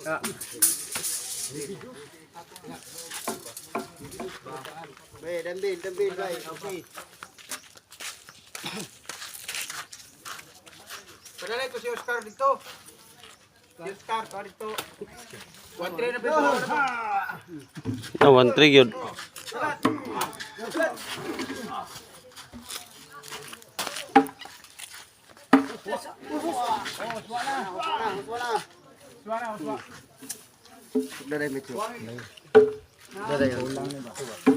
Ah. Bay, dambil, dambil, bay. Okay. Padala ko si Oscar dito. Si Oscar, pa dito. 1-3 na piso. Ah, 1-3 yun. Suwa na, suwa. Daray medyo. Daray.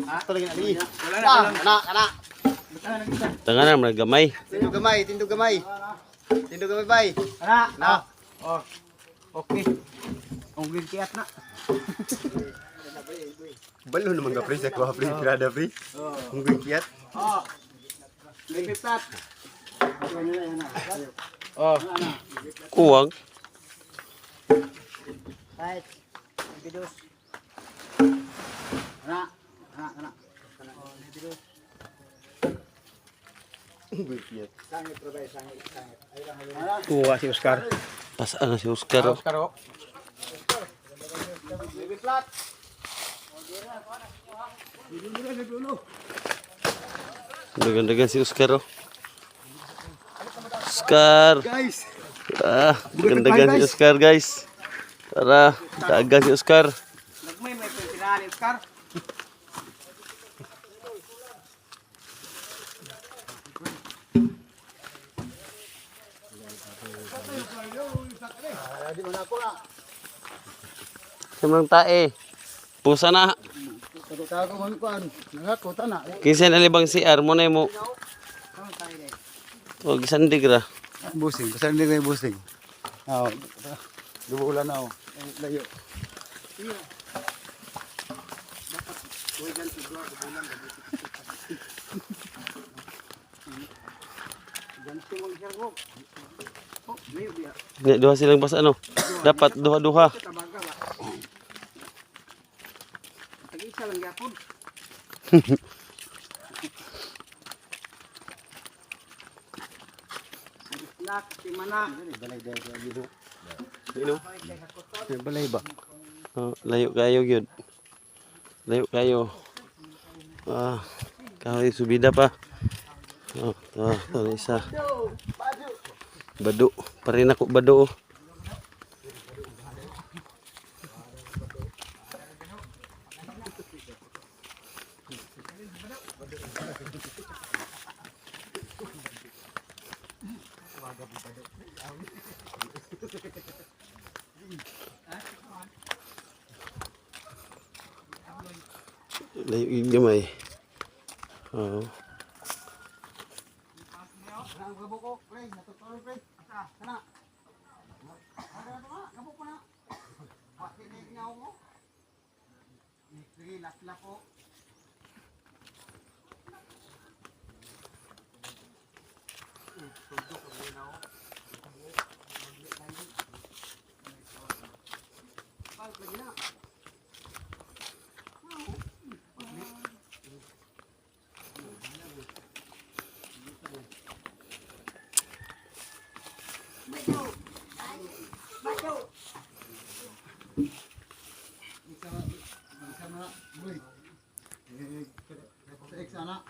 Ah, talaga na lagi. Wala na, wala na. Kana, kana. Tanga na, mga gamay. Tindog gamay, tindog gamay. Tindog gamay, bay. Ana. Na. Oh. Okay. Ang kiat na. Balo naman ka pre sa kuha pre, tirada pre. Ang kiat. Oh. Lipi flat. Oh. Kuwang. Right. Bidos. Ana, ana, ana. Oh, bidos. Kiat. Kuha si Oscar. Pasaan na si Oscar, oh. Oscar, oh. Lipi flat. Dagan-dagan si Oscar, oh. Oscar. Guys. Ah, dagan-dagan si Oscar, guys. Tara, dagan si Oscar. Nagmay may pinahan ni Oscar. Samang tae. Pusa na. Tago man kuan. Nangako tana. Kinsa na libang CR mo na mo. O gisandig ra. Busing, basta hindi ko busing. Oh. Dubulan na oh. Layo. Di, duha silang basa ano. Dapat duha-duha. Tabaga ba? Tag-isa lang gyapon. Lak, timana. Balay daw sa gino. Sino? Balay ba? Oh, layo kayo gyud. Layo kayo. Ah, kahoy subida pa. Oh, to, to na isa. Bado, parin ako bado, oh. Layo gyud gamay. Oo. Sa ana.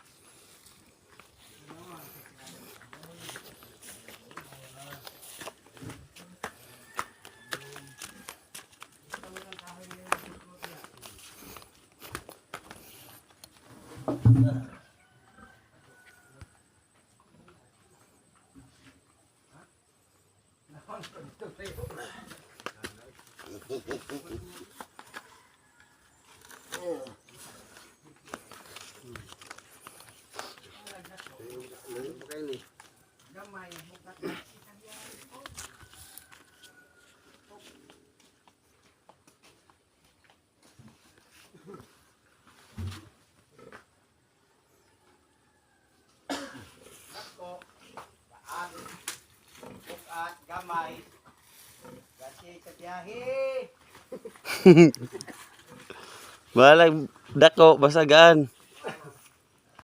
Bukat, gamay. Kasi sa biyahe. Balag dako basagaan.